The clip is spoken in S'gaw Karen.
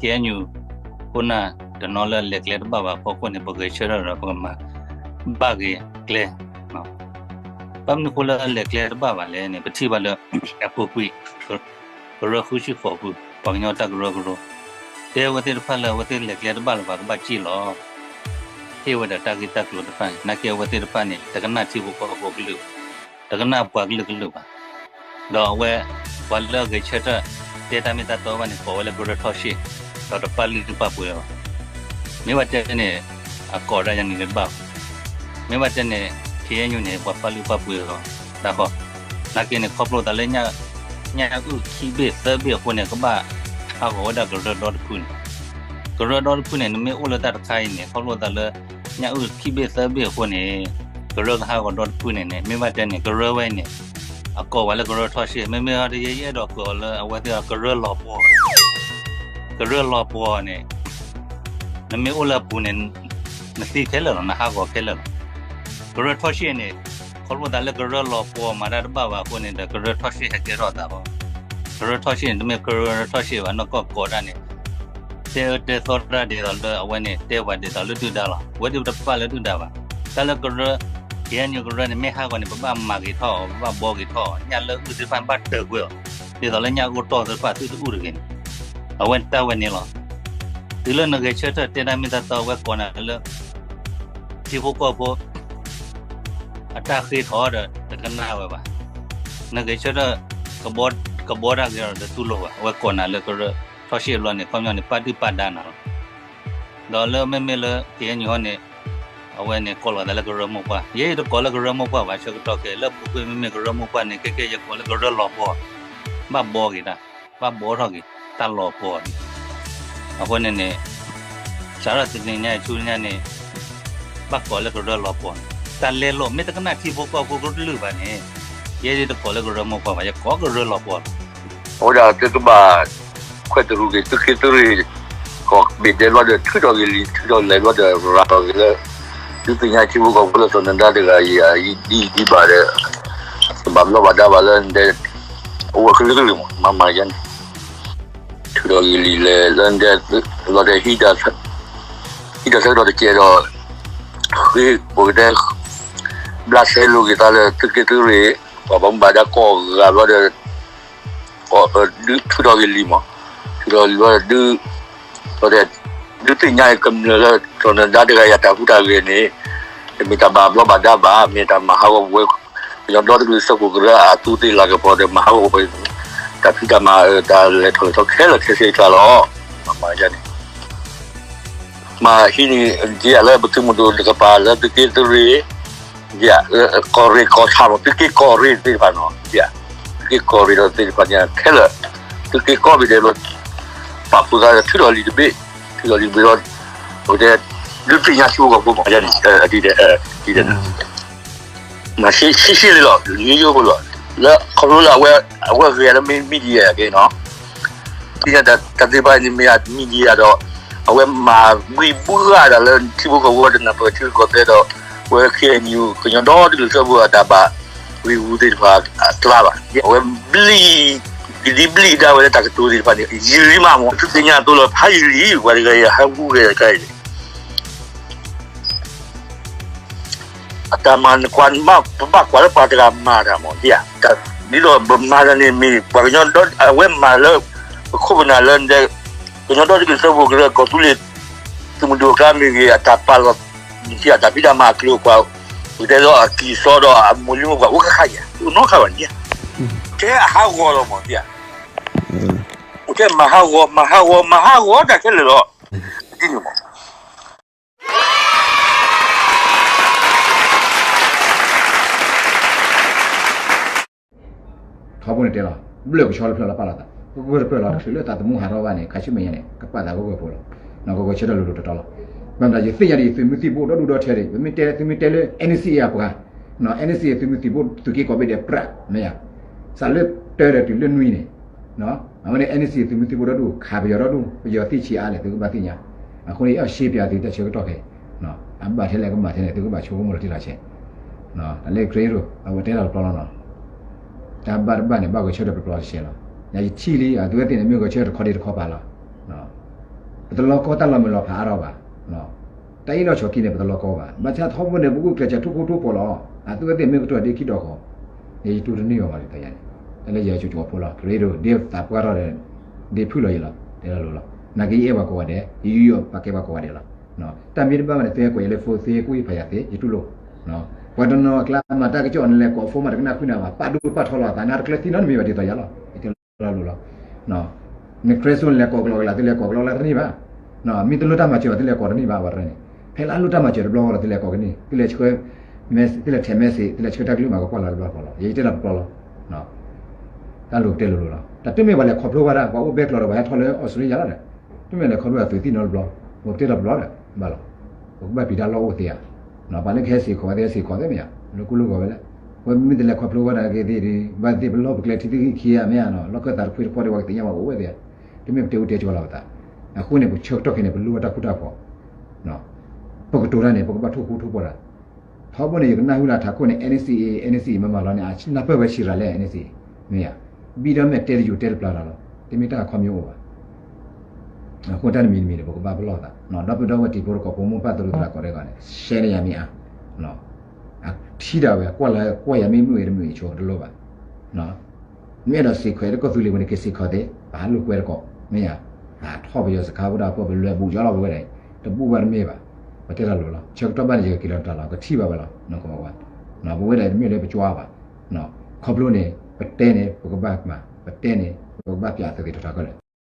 KNU ခိၣ်နၢ်တနီၤလၢအလဲၤကျဲတဘၣ်ဘၣ်အဖီခိၣ်န့ၣ် ပဂဲၤဆၢထၢၣ်ဒီးပကမၤဘၣ်ဂ့ၤကျဲ ဘၣ်မနုၤအဃိလၢအလဲၤကျဲတဘၣ်ဘၣ်လဲၣ်န့ၣ် ပထံၣ်ဘၣ်လၢ အပူၤကွံာ် ကရၢဃုဆံဃိးပူၤ ပှၤကညီတၢ်ကရၢကရိ တဲဝဲသ့ၣ်တဖၣ်လၢအဝဲသ့ၣ်လဲၤကျဲတဘၣ်လၢၤဘၣ် ကဘၣ်စံၣ်လီၤ ဟ့ၣ်ဝဲဒၣ်တၢ်ဂ့ၢ်တၢ်ကျိၤတဖၣ်န့ၣ် နာ်က့အဝဲသ့ၣ်တဖၣ်န့ၣ် တကနၣ်ထံဖိကီၢ်ဖိကလုာ်ဘၣ်, တကနၣ်ပှၤကလုာ်ကလုာ်ဘၣ်. ဒီးအဝဲ ပှၤလၢအဂဲၤဆၢထၢၣ် တဲတၢ်မ့ၢ်တၢ်တီဘၣ်န့ၣ် ကိးဝဲလၢကရၢထီၣ်ရှ့ၣ် ဒီးတပာ်လုၢ်ပာ်ပှ့ၤလၢၤဘၣ်. မ့ၢ်ဘၣ်တဲန့ၣ် အကိးဒၣ်ယၤန့ၣ်တဘၣ်ဘၣ်. မ့ၢ်ဘၣ်တဲန့ၣ် KNU န့ၣ် ပှၤပာ်လုၢ်ပာ်ပှ့ၤလီၤ တၢ်ဃီ နာ်က့န့ၣ် ခီဖျိသးလၢ ညၣ်အုၣ်ခံဘ့ၣ်သၢဘ့ၣ်အဃိန့ၣ် ကဘၣ်ဟးဂီၤဝဲဒၣ်ကရၢဒီတဖုန့ၣ်, ကရၢဒီတဖုန့ၣ် နမ့ၢ်အိၣ်လၢတၢ်တခါအံၤန့ၣ် ခီဖျိသးလၢ ညၣ်အုၣ်ခံဘ့ၣ်သၢဘ့ၣ်အဃိန့ၣ် ကရၢကဟးဂီၤဒီတဖုန့ၣ်န့ၣ် မ့ၢ်ဘၣ်တဲန့ၣ် ကရၢဝဲအံၤန့ၣ် အကိးဝဲလၢကရၢထီၣ်ရှ့ၣ် မ့မ့ၢ်အီၤတယဲ ယအဲၣ်ဒိးကိးအီၤလၢအဝဲသ့ၣ်အကရၢလီၤပှီၢ် ကရၢလီၤပှီၢ်န့ၣ် နမ့ၢ်အိၣ်လၢအပူၤန့ၣ် နသံခဲလၢာ်လီၤ နဟးဂီၤခဲလၢာ်လီၤ. ကရၢထီၣ်ရှ့ၣ်န့ၣ် ခီဖျိသးလၢကရၢလီၤပှီၢ်မၤတၢ်တဘၣ်ဘၣ်အဃိန့ၣ်ဒီး ကရၢထီၣ်ရှ့ၣ်ဟဲကဲထီၣ်သးလီၤ. ကရၢထီၣ်ရှ့ၣ်န့ၣ် တမ့ၢ်ကရၢထီၣ်ရှ့ၣ်ဘၣ် နီၢ်ကီၢ်ကိးတၢ်န့ၣ် တဲအၢတဲသီတၢ်ဒ်သိးလၢအဝဲန့ၣ် တဲပှၤဒ်သိးလၢဒုၣ်ဒါလီၤ. ဝဲဒၣ်တပာ်လၢဒုၣ်ဒါဘၣ်. တၢ်လၢကရၢ KNU ကရၢန့ၣ် မ့ၢ်ဟးဂီၤန့ၣ် ပဘၣ်မၤဂ့ၤထီၣ်အီၤ ပဘၣ်ဘှီဂ့ၤထီၣ်အီၤ ညၣ်လၢအုၣ်သ့ၣ်တဖၣ်န့ၣ် ဘၣ်တၢၢ်ကွံာ်အီၤ ဒ်သိးလၢညၣ်အူတီၢ်သ့ၣ်တဖၣ်သုတအုၣ်တဂ့ၤန့ၣ် အဝဲတၢ်ဝဲန့ၣ်လီၤ. တုၤလၢနဂဲၤဆၢထၢၣ်တဲတၢ်မ့ၢ်တၢ်တီ အဝဲကိးနၤလၢ ထံဖိကီၢ်ဖိ အတၢ်ဃ့ထီၣ်ဒီးတကနၣ်ဝဲဘၣ်. နဂဲၤဆၢထၢၣ် ကဘှီတၢ်ဂ့ၤဒီးတတူၢ်လိာ်ဘၣ်. အဝဲကိးနၤလၢကရၢထီၣ်ရှ့ၣ်ဘျီန့ၣ် ခီပညီန့ၣ် ပာ်ဒုၣ်ပာ်ဒါနၤလီၤ. ဒီးလၢမ့မ့ၢ်လၢ KNU ဟီန့ၣ် အဝဲန့ၣ်ကိးလီၤသးလၢကရၢမိၢ်ပှၢ် ယဲယတကိးလၢကရၢမိၢ်ပှၢ်ဘၣ် ဆၢကတီၢ်ခဲအံၤ လၢအပူၤကွံာ်မ့မ့ၢ်ကရၢမိၢ်ပှၢ်န့ၣ် ခဲကဲယကိးလၢကရၢလီၤပှီၢ် ဘၣ်ဘှီက့ၤတၢ် ဘၣ်ဘှီထီၣ်က့ၤ တၢ်လီၤပှီၢ်န့ၣ် အဃိန့ၣ်န့ၣ် စးထီၣ်တနံၤညါဆူညါန့ၣ် ဘၣ်ကိးလၢကရၢလီၤပှီၢ်န့ၣ် တၢ်လဲလိာ် မ့ၢ်တကနၣ်ထံဖိကီၢ်ဖိကလုာ်ဘၣ်န့ၣ် ယဲယတကိးလၢကရၢမိၢ်ပှၢ်ဘၣ် ယကိးကရၢလီၤပှီၢ်လီၤ. အဝဲဒၣ်သုကဘၣ်ခွဲးတရူးက့ၤ သုးက့သရ့ၣ် ကိးဘ့ၣ်ဒဲးဘျီဒီး ထုးထီၣ်က့ၤလံာ် ထုးထီၣ်လဲၤဘျီဒီး ရၤလီၤက့ၤလၢ ဒုးသ့ၣ်ညါထံဖိကီၢ်ဖိလၢ စီၤနဒါတဂၤအံၤ ဒ်အံၤဒ်ဘၣ်ဒီး တဘၣ်ဘျီးဘၣ်ဒါဘၣ်လၢနဒဲး အိၣ်ဝဲကလုာ်ကလုာ်မး မၤမၤယါန့ၣ် ထုးထီၣ်က့ၤလံာ်လဲၤလၢနဒဲး လီၤတဲာ်ဟံးတၢ်ဆၢကတီၢ်တကဲးဒီး ဃ့ပကတဲ ဘျးစဲလိာ်က့ၤသးလၢသုးက့သရ့ၣ် ပှၤဘၣ်မူဘၣ်ဒါကိးဂၤဘျီဒီး ထုးထီၣ်က့ၤလံာ်မး ထုးထီၣ်က့ၤလံာ်ဘျီဒီး ဒုး လီၤတဲာ် ဒုးသ့ၣ်ညါကမျၢၢ်လၢ စီၤနဒါတဂၤအံၤအတၢ်ဟူးတၢ်ဂဲၤန့ၣ် တမ့ၢ်တၢ်ဘၣ်ဘျီးဘၣ်ဒါဘၣ် မ့ၢ်တၢ်မၤဟးဂီၤပဝဲ ကညီဒီတကလုာ်စၢဖှိၣ်ကရၢအသုးသ့ၣ်လၤကပီၤဒီး မၤဟးဂီၤပဝဲ တၢ်ဖံးတၢ်မၤ တၢ်လဲၤထီၣ်လဲၤထီခဲလၢာ်ခဲဆ့တဖၣ်လီၤ. မၤယါန့ၣ် မၤဟံးန့ၢ်က့ၤလၢပသုးမုၢ်ဒိၣ်တကပၤလၢသုးက့သရ့ၣ် ကီၢ်ရ့ၣ်ကီၢ်ဆၣ်မး သုးက့ကီၢ်ရ့ၣ်သ့ၣ်တဖၣ်နီၤ သုးက့ကီၢ်ရ့ၣ်ဒီးသ့ၣ်တဖၣ်န့ၣ်ခဲလၢာ် သုးက့ကီၢ်ဘ့ၣ်ဒဲးလီၤ ပာ်ဖှိၣ်သးထုးထီၣ်လံာ်တဘ့ၣ် ထုးထီၣ်လံာ်တဘ့ၣ်ဒီး ပကတဲ ဒုးသ့ၣ်ညါထံဖိကီၢ်ဖိမး ဒ်န့ၣ် ဒ်န့ၣ် မၤရှဲရှဲလံလီၤ ယိယိဖိလီၤ လၢခီဖျိလၢအဝဲ အဝဲဂ့ၤလၢ media က့နီၤ သ့ၣ်ညါတၢ်သ့ၣ်တဖၣ်န့ၣ်မ့ၢ် media ဒီး အဝဲမၤဘှံးဘှါတၢ်လၢထံဖိကီၢ်ဖိတနၢ်ပၢၢ်ထံရူၢ်ကီၢ်သဲးဒီး အဝဲ KNU ကညီဒီတကလုာ်စၢဖှိၣ်အတၢ်ဘၣ်ဝံၤဝူၤသ့ၣ်တဖၣ်အကျါဘၣ် အဝဲဘျံး ကဒံဘျံးဒၣ်ဝဲလၢတၢ်ကတိၤသ့ၣ်တဖၣ်န့ၣ် ယံာ်လံမးမး သုသ့ၣ်ညါသိးလၢဖးယံာ်လံ ပှၤတဂၤအံၤဟဲဟူးဂဲၤတခါအံၤန့ၣ် အတၢ်မၤနကွၢ်မး ပဘၣ်ကွၢ်လၢပှၤတဂၤမၤတၢ်မး ဒ်ဧါ ဒ်သိးပမၤတၢ်န့ၣ်မ့ၢ် ပှၤကညီဒီ အဝဲမၤလၢ ပခိၣ်ပနၢ်လၢ ကညီဒီတကလုာ်စၢဖှိၣ်ကရၢကီၢ်သူလ့ၤ သုးမုၢ်ဒိၣ်အကျါမ့ၢ်ဂ့ၤ အတၢ်ပာ်လီၤ တၢ်ဖံးတၢ်မၤအကျိၤအကွာ် ပကတဲလီၤအကံၢ်စီဒီးအမိၢ်လံမိၢ်ပှၢ်အိၣ်ခါခါယၤ အိၣ်နီတခါဘၣ်န့ၣ် ကဲအဟးဂီၤလီၤမး ဒ်ဧါ ကဲမၤဟးဂီၤ မၤဟးဂီၤ မၤဟးဂီၤတၢ်ခဲလၢာ်လီၤ ဒ်န့ၣ်မး ထီဘိန့ၣ်တဲလီၤ ဘျၢၣ်ကဆီတဖျၢၣ်လီၤပာ်လီၤသး ကဂၢၢ်တဖျၢၣ်လီၤ တချုးလၢသးသမူဟးထီၣ်ဘၣ်န့ၣ် ခါဆူမဲာ်ညါန့ၣ် ကပာ်သးဂီၢ်ဂၢၢ်ဖိလီၤ ကဂီၤဆၢထၢၣ်လိၤလိၤတီတီလီၤ ဘၣ်မတၤယသ့ၣ်ညါဒ်အံၤ သုးမုၢ်သံၣ်ဘိဒီဒူၣ်ဒီထၢဒံး ပမ့ၢ်တဲသုမ့ၢ်တဲလၢ NCA အပှၤ NCA သုးမုၢ်သံၣ်ဘိသုးက့ကိးဘ့ၣ်ဒဲးပြး မ့ၢ်ဧါ စးလၢတၢဒီးတုၤလၢနွံန့ၣ် အဝဲန့ၣ် NCA သုးမုၢ်သံၣ်ဘိဒီဒူၣ် ခးပယီၤဒီဒူၣ် ပယီၤသ့ၣ်ဆံးအါလဲၣ် သုကဘၣ်သ့ၣ်ညါ အဃိန့ၣ် ယအီၣ်ရှဲပၠးသုတၢ်ဆၢကတီၢ်ခဲအံၤ အဘၣ်ထဲလဲၣ်ကဘၣ်ထဲလဲၣ် သုကဘၣ်ဆိကမိၣ်လီၤတံၢ်လီၤဆဲး တၢ်လၢ Ukraine အဝဲတဲတၢ်တပျီလီၤနီၤ တၢ်ဘၣ်တဘၣ်န့ၣ် ဘၣ်ဂဲၤဆၢထၢၣ်တပျီလီၤတဆဲးလီၤ ယထံၣ်လံ အသုဝဲသ့ၣ်န့ၣ် မ့ၢ်ဂဲၤဆၢထၢၣ်တခီဒံးတခီပၤလီၤ ပတလီကီတၢ်လီၤမုၢ်လီၤဖးအါထီၣ်ဘၣ်. တၢ်အ့ၣ်လိာ်ဆိးက့န့ၣ် ပတလီကီဘၣ်. ဘၣ်ဆၣ်ထီဘိန့ၣ် ပဂုာ်ကျဲးစၢးထိၣ်ဖိထိၣ်ဖိလီၤ. အသုဝဲသ့ၣ်မ့ၢ်ကတိၤဒ့ခံဒီးဃီ, ယတူၢ်တန့ၢ်ဘၣ်ဘၣ်လံတယၤန့ၣ်, တၢ်လၢယၤကၠိကၠိဖိလီၤ. ကရ့ဒိၣ် ဒ်သးပှၢ်ထီၣ်ဒီး ဒ်ဖုၣ်လီၤယံၤလီၤ, တဲလီၤလိၤလီၤ. နာ်က့ယအဲၣ်ပှၤကိးဂၤဒဲး, ယယူးယီၣ်ပာ်ကဲပှၤကိးဂၤဒဲးလီၤ. တၢ်မ့ၢ်တဘၣ်ဘၣ်န့ၣ် သုဟဲကွဲးယၤလၢ phone သ့ ကွၢ်ယဖးယၤသ့ ယတူၢ်လိာ်. ပှၤတနီၤအကျါမၤတၢ်ကစီၣ်န့ၣ် လဲၤကိး phone မးတကနၣ်ဃုနၤဘၣ်, ပာ်ဒိၣ်ပာ်ထီလီၤအသး နတကျဲၤသံနီတမံၤဘၣ်ဒ်သိးယၤလီၤ, ယတဲလီၤလိၤလီၤ. န ကျဲးစိ န့ၣ် လဲၤကိးကလီကလး သုလဲၤကိးကလီကလး တန့ၢ်ဘၣ်. မ့ၢ်တလိၣ်တၢ်မၤစၢၤဘၣ် သုလဲၤကိးတန့ၢ်ဘၣ် ပှၤတရၢန့ၣ်, ဖဲလၢအလိၣ်တၢ်မၤစၢၤတဘျီဃီဒီး သုလဲၤကိးကန့ၢ်, သုလဲၤဆှၢ message, သုလဲၤဆှၢတၢ်ကလုၢ်မၤကကွၢ်လီၤတဘျီဃီလီၤ. ယတဲလီၤတဘျီလီၤ. တၢ်လိၤတဲလိၤလိၤလီၤ. တၢ်တမ့ၢ်ပှၤလဲၤခီဖျိဝဲဒၣ် ပှၤအိၣ်ဘဲကျီဒီး ပှၤဟဲထီၣ်လၢအီစထြ့လယါလီၤဒီး, တမ့ၢ်လဲၤခီဖျိအသုးသံနီတဘျီ, ပတဲလီၤတဘျီဒီး ဘၣ်လီၤ. ပကဘၣ်ပျံၤတၢ်လီၢ်အိၣ်သ့ဧါ. ပှၤလၢကဟဲ စ့ၢ်ကီး သ့ ဟဲ စ့ၢ်ကီးသ့မ့ၢ်ဧါ, လၢကူလိကီၢ်ဝဲလဲၣ်. ပမ့ၢ်တလဲၤခီဖျိဝဲဒၣ်က့ၤသ့ၣ်ဒီး ဘၣ်သ့ၣ်ပလီၢ်ပကျဲထံသုခံခံဧါမ့ၢ်ဧါနီၤ, လီၢ်ခၢၣ်သးတဖုတဖီဒီး ပှၤကသ့ၣ်ညါဘၣ်အိၣ်ဝဲသ့ဧါ. တမ့ၢ်ပတဲအူတဲကၠီလီၤပသး. အဃိန့ၣ် ပဆၢကတီၢ်ခဲအံၤန့ၣ် ပလိၣ်ဝဲတၢ်ဃူတၢ်ဖိး, ပကတိၤတၢ်န့ၣ် ပကဘၣ်ထိၣ်ဃူထိၣ်ဖိးတၢ်. ထီဘိန့ၣ် ယကနၣ်ဟူလၢထးခိၣ်န့ၣ် NCA NCA မၤမၤလီၤန့ၣ် အနၢ်ပၢၢ်ဝဲဆံးရၤလဲၣ် NCA မ့ၢ်ဧါ. ဘံၣ်ဒီးမဲာ်တဲတယိာ်တဲတပျၢ်တၢ်လီၤ. တမ့ၢ်တၢ်ခီမ့ၢ်အိၣ်ဘၣ်. အဃိတၢ်တမံၤတမံၤန့ၣ် ပကဘၣ်ပလီၢ်သး, ဒီပုၢ်ဒီဝဲၢ်တံၤဖိသကိးဖိ မိၢ်ပၢ်သရူးသရၣ်ကိးဂၤဒဲးန့ၣ် ရှဲန့ၢ်ယၤမ့ၢ်အါ, ထံၣ်ဒၣ်ဝဲ ကွၢ်လၢကွၢ်ယၤမ့ၢ်မုာ်ဂ့ၤတမုာ်ဂ့ၤ ဆိတလိၣ်ဘၣ်. မ့ၢ်အဲၣ်ဒိးစ့ၢ်ကီးတကီၢ်သူလ့ၤဝဲန့ၣ် က့ၤစ့ၢ်ကီးသ့, ပဟးလိာ်ကွဲတကိး, မ့ၢ်ဧါ. ပထီၣ်ပယီၤစခါဖိဒီး ပလဲၤဘူးကၠီလီၤပဝဲဒၣ်, တဘူးဘၣ်တမ့ၢ်ဘၣ်. ပတဲတၢ်လိၤလီၤ. ဆၢကတီၢ်ဘၣ်န့ၣ် ယကက့ၤလီၤတၢ်လီၤ ကထံၣ်ဘၣ်ဝဲလီၤ. ပဝဲဒၣ်တမ့ၢ်လၢပကွၢ်ဘၣ်. ခီဖျိန့ၣ် ပတဲန့ၣ် ပကဘၣ်မၤ, ပတဲန့ၣ် ပကဘၣ်ပျးသုးက့ၤထီထီခဲလၢာ်.